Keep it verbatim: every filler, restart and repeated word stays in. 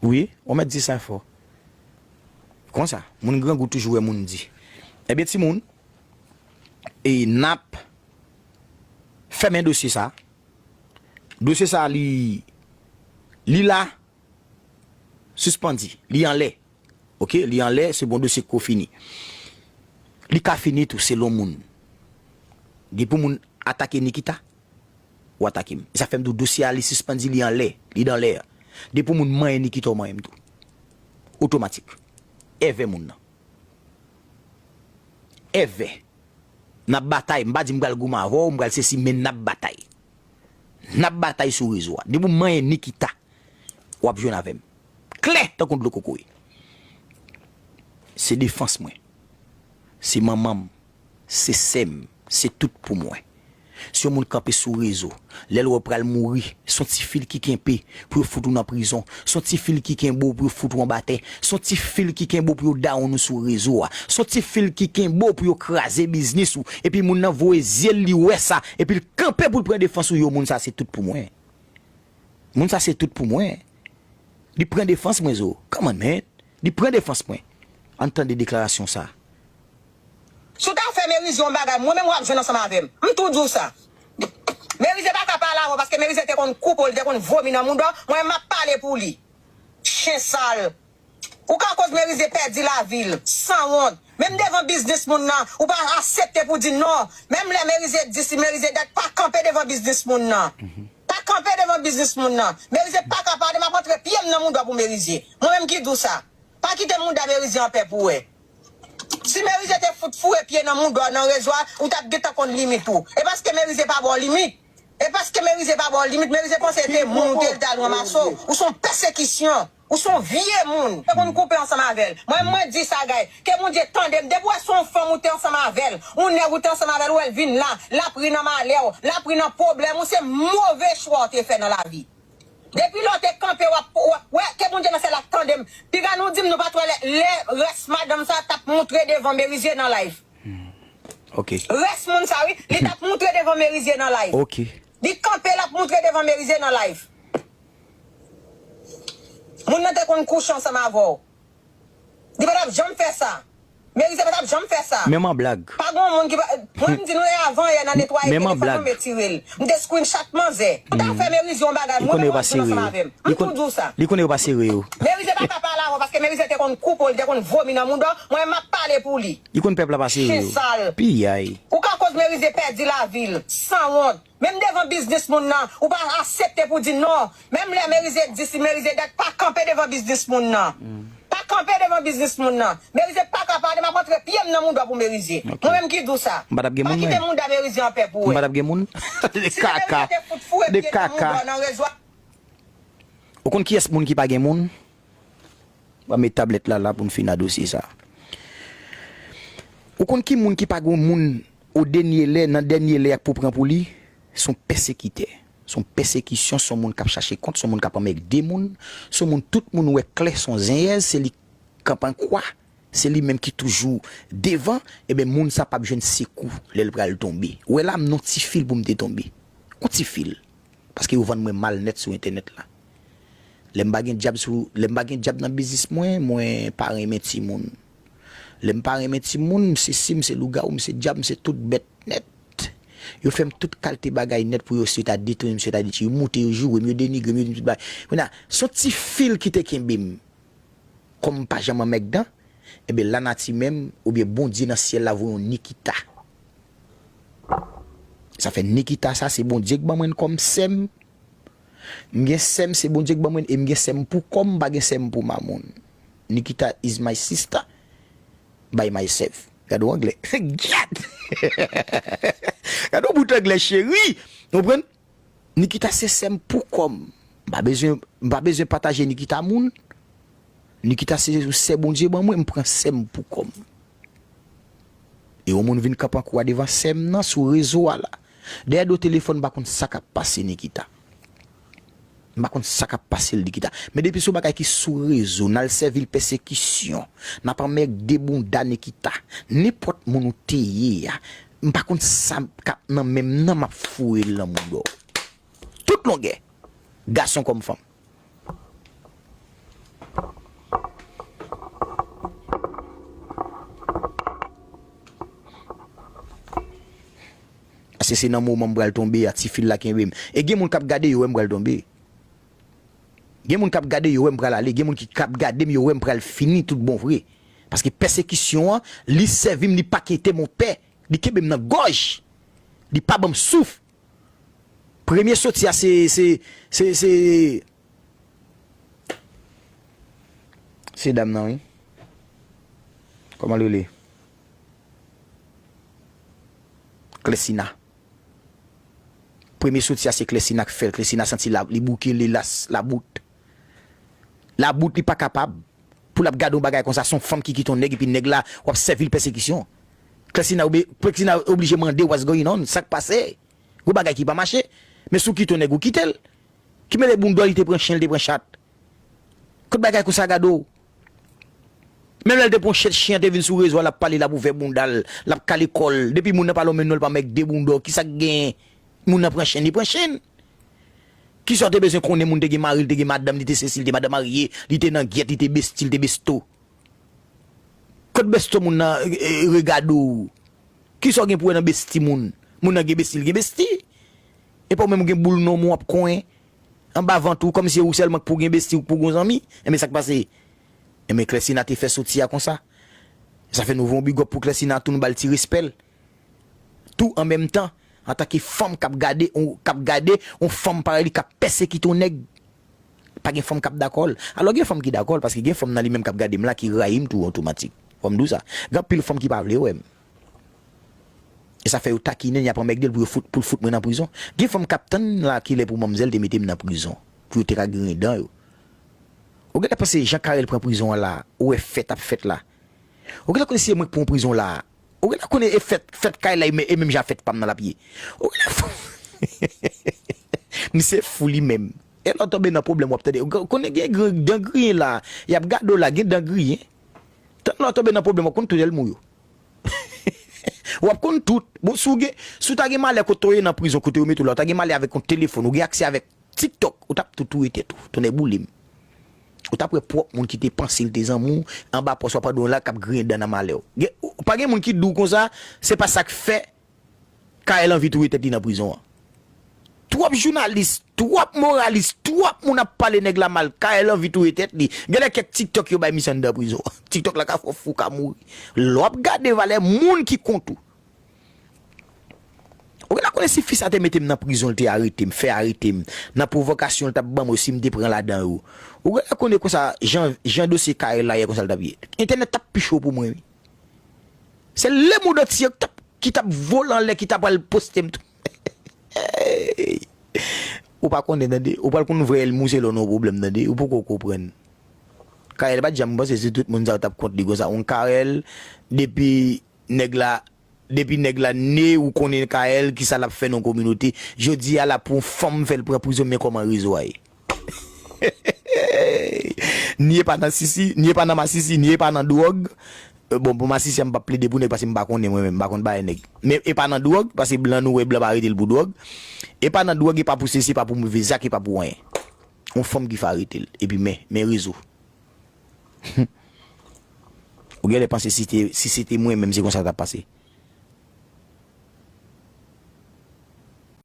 Wi, ou mèt di sa fò. Konsa, moun grangou toujou wè moun di. Ebyen, timoun, e n ap fèmen dosye sa. Dosye sa, li, li la, sispann di, li anlè. Oke, li anlè, se bon dosye ki ko fini. Li ka fini tou, selon moun. Depi moun atake Nikita, ou atake m. Sa fè m di w dosye a, li sispann di li anlè, li dan lè. Depi moun manyen Nikita, ou manyen m tou. Otomatik. Èvè moun nan. Èvè. N ap batay. M pa di m pral goumen avè w, m pral sesi, men n ap batay. N ap batay sou rezo a. Depi w manyen Nikita, w ap jwenn avè m. Klè tankou dlo kokoye. Se defans mwen. Se manman m. Se sè m. Se tout pou mwen. Si yon moun kanpe sou rezo, lè l wè w pral mouri, se yon ti fil ki kenpe pou yo fout ou nan prizon. Se yon ti fil ki kenbe w pou yo fout ou anba tè. Se yon ti fil ki kenbe w pou yo down ou sou rezo a. Se yon ti fil ki kenbe w pou yo kraze biznis ou. Epi moun nan voye zye l, li wè sa. Epi l kanpe pou l pran defans ou, yo, moun sa se tout pou mwen. Moun sa se tout pou mwen. Li pran defans mwen, zo. Come on, man. Li pran defans mwen. Ann tande deklarasyon sa. Si w ta fè Merize yon bagay, mwen menm w ap jwenn ansanm avè m. M tou di w sa. Merize pa ka pale avè w paske Merize te konn koupe w, li te konn vomi nan mouda w. Mwen menm m ap pale pou li. Chen sal. Ou ka koz Merize pèdi lavi l, sanwont. Menm devan biznis moun nan, ou pa aksepte pou di non. Menm lè Merize di si Merize dat, pa kanpe devan biznis moun nan. Pa kanpe devan biznis moun nan. Merize pa ka pale, m ap antre pye m nan mouda w pou Merize. Mwen menm ki di w sa. Pa kite mouda Merize anpè pou wè. Si Merize te fout foure pye nan mouda w nan rezo a, ou t ap gentan konn limit ou. E paske Merize pa ba w limit. E paske Merize pa ba w limit, Merize panse te moun ou te, l t al ranmase w. Ou se yon pèsekisyon. Ou se yon vye moun. Te konn koupe ansanm avè l. Mwen, mwen di sa, gay. Ke Bondye tande m. Depi w wè se yon fanm ou te ansanm avè l, yon nèg ou te ansanm avè l, ou wè l vin la, l ap ri nan malè w, l ap ri nan pwoblèm ou, se move chwa w te fè nan lavi. Depi lè w te kanpe, w ap, w ap, wè, ke Bondye nan syèl la tande m. Piga nou di m nou pa t wè lè, lè rès madanm sa t ap moutre devan Merize nan live. Ok. Rès moun sa, wi, li t ap moutre devan Merize nan live. Ok. Li kanpe, l ap moutre devan Merize nan live. Moun nan te konn kouche ansanm avè w. Li pa t ap janm fè sa. Merize pa t ap janm fè sa. Menm an blag. Pa gen moun ki pa, mwen, m di nou, e avan yè nan netwaye telefòn mwen, m retire l. M te screenshot manzè. Pou ta fè Merize yon bagay, mwen menm w ap jwenn ansanm avè m. M tou di w sa. Li konnen yo pa serye yo. Merize pa ka pale avè w paske Merize te konn koupe w, li te konn vomi nan mouda w. Mwen, m ap pale pou li. Li konn pèp la pa serye yo. Chen sal. Piyay. Ou ka koz Merize pèdi lavi l. Sanwont. Menm devan biznis moun nan, ou pa aksepte pou di non. Menm lè Merize di si Merize dat, pa kanpe devan biznis moun nan. Pa kanpe devan biznis moun nan. Merize pa ka pale, m ap antre pye m nan mouda w pou Merize. Ok. Mwen menm ki di w sa. M pa t ap gen moun, mwen. Pa kite mouda Merize anpè pou wè. M pa t ap gen moun. De kaka. De kaka. Ou konn kiyès moun ki pa gen moun? Ban m met tablèt la la pou n fin a dosye sa. Ou konn ki moun ki pa gen moun o dènye lè, nan dènye lè y ap pou pran pou li? Se yon pèsekitè. Se yon pèsekisyon, se yon moun k ap chache kont, se yon moun k ap anmègde moun, se yon moun tout moun wè klè, se yon zenyèz, se li k kanpe an kwa, se li menm ki toujou devan, ebyen moun sa p ap jwenn sekou lè l pral tonbe. Ou wè la, m nan yon ti fil pou m te tonbe. Yon ti fil. Paske yo vann mwen mal nèt sou entènèt la. Lè m pa gen djab sou, lè m pa gen djab nan biznis mwen, mwen pa renmen timoun. Lè m pa renmen timoun, m se si, m se lougawou, m se djab, m se tout bèt nèt. Yo fè m tout kalte bagay nèt pou yo swe ta detwi m, swe ta detwi m, yo moute, yo joure m, yo denigre m, yo di m tout bagay. Kounye a, se yon ti fil ki te kenbe m. Kòm m pa janm anmègdan, ebyen lanati menm, oubyen Bondye nan syèl la voye yon Nikita. Sa fè Nikita sa, se Bondye k ban mwen l kòm sè m. M gen sè m, se Bondye k ban mwen l, e m gen sè m pou kò m, m pa gen sè m pou mamoun. Nikita is my sister by myself. Gade yon anglè. Gad! Gade yon bout anglè, cheri! Ou konprann? Nikita se sè m pou kò m. M pa bezwen, m pa bezwen pataje Nikita moun. Nikita se sè Bondye ban mwen, m pran sè m pou kò m. E yon moun vin kanpe an kwa devan sè m nan sou rezo a la. Dèyè do telefòn, m pa konn sa k ap pase Nikita. M pa konn sa k ap pase l, Nikita. Men depi se yon bagay ki sou rezo, n al sèvi l pèsekisyon, n ap anmègde bounda Nikita. Nenpòt moun ou te ye a, m pa konn sa k ap nan men m nan, m ap foure l nan mouda w. Tout longè. Gason kòm fanm. se nan moman m pral tonbe a, ti fil la kenbe m. E gen moun k ap gade, yo wè m pral tonbe. Gen moun k ap gade, yo wè m pral ale. Gen moun ki k ap gade m, yo wè m pral fini tout bon vre. Paske pèsekisyon an, li sèvi m, li pa kite m an pè. Li kenbe m nan gòj. Li pa ban m souf. Premye soti a, se, se, se, se, se dam nan, wi. Kòman l rele? Klèsina. Premye soti a, se Klèsina k fè l. Klèsina santi la, li bouke, li las, labout. Labout, li pa kapab. Pou l ap gade yon bagay konsa, se yon fanm ki kite yon nèg, epi nèg la, w ap sèvi l pèsekisyon. Klèsina obi-, Klèsina oblije mande, "What's going on?" Sa k pase? Gon bagay ki pa mache. Men si w kite yon nèg, ou kite l. Ki mele bounda w, li te pran chen, li te pran chat. Kot bagay konsa gade w? Menm lè l te pran chat, chen an te vin sou rezo a, l ap pale, l ap ouvè bounda l, l ap kale kò l. Depi moun nan pale w, men non, l pa mèk de bounda w. Kisa k gen? Moun nan pran chen, li pran chen. Kisa w te bezwen konnen moun te gen mari, li te gen madanm, li te sesi, li te madanm marye, li te nan gyèt, li te besti, li te besto? Kot besto moun nan, e, e, regade w? Kisa w gen pou wè nan besti moun? Moun nan gen besti, li gen besti. E pa w menm ou gen boul nan men w ap konyen anba vant ou, kòmsi se ou sèlman k pou gen besti ou k pou gen zanmi. Enben sa k pase? Enben Klèsina te fè soti a konsa. Sa fè nou voye yon big up pou Klèsina tou, nou ba l ti respè l. Tou an menm tan, antanke fanm k ap gade, on, k ap gade, on fanm parèy li k ap pèsekite on nèg, pa gen fanm k ap dakò l. Alò gen fanm ki dakò l, paske gen fanm nan li menm k ap gade m la ki rayi m tou otomatik. Fò m di w sa. Gen anpil fanm ki pa vle wè m. E sa fè yo takinen, y ap anmègde l pou yo fout, pou l fout mwen nan prizon. Gen fanm k ap tann la kilè pou manmzèl te mete m nan prizon, pou yo te ka griyen dan yo. Ou genlè panse jan Carel pran prizon an la, ou wè fèt ap fèt la. Ou genlè konnen si e mwen k pran prizon la. Ou genlè konnen e fèt, fèt Carel la, e men-, e menm jan fèt pa m nan l ap ye. Ou genlè fou. Misye fou li menm. E lè w tonbe nan pwoblèm, w ap tande. Ou konnen gen, gen dan griyen la. Y ap gade w la, gen dan griyen. Tann lè w tonbe nan pwoblèm, w ap konn tout èlmou yo. W ap konn tout. Bon, si w gen, si w ta gen malè kote w ye nan prizon, kote yo mete w la, w ta gen malè avèk yon telefòn, ou gen aksè avèk TikTok, ou t ap tou touye tèt ou. Tonnè boule m. Ou t ap wè pwòp moun ki te panse l te zanmi w, anba pòs w ap tande w la k ap griyen dan nan malè w. Gen, ou, pa gen moun ki di w konsa, se pa sa k fè Carel anvi touye tèt li nan prizon an. Twòp jounalis, twòp moralis, twòp moun ap pale nèg la mal, Carel anvi touye tèt li. Genlè kèk TikTok yo bay misye anndan prizon an. TikTok la ka fè w fou, ka mouri. Lè w ap gade valè moun ki kont ou. Ou genlè konnen si fi sa te mete m nan prizon, l te arete m, fè arete m, nan pwovokasyon l t ap ban mwen, si m te pran ladan yo. Ou genlè konnen konsa, jan, jan dosye Carel la ye konsa l t ap ye. Entènèt t ap pi cho pou mwen, wi. Se lemonn antye ki t ap, ki t ap vole anlè, ki t ap al poste m tou. Ou pa konnen, tande. Ou pral konn vrè èlmou se lè w nan yon pwoblèm, tande. Ou poko konprann. Carel pa t janm panse si tout moun sa yo t ap kont li konsa. On Carel, depi nèg la, depi nèg la ne, ou konnen Carel, kisa l ap fè nan kominote. Jodi a la, pou yon fanm fè l pran prizon, men kòman rezo a ye. Ni e pa nan sisi, ni e pa nan masisi, ni e pa nan dwòg. E, bon, pou masisi a, m p ap plede pou nèg, paske m pa konnen mwen menm, m pa konn bagay nèg. Men e pa nan dwòg, paske blan nou wè blan pa rete l pou dwòg. E pa nan dwòg, e pa pou sesi, e pa pou move zak, e pa pou anyen. On fanm ki fè arete l. Epi men, men rezo. Ou genlè panse si te, si se te mwen menm, se konsa l t ap pase.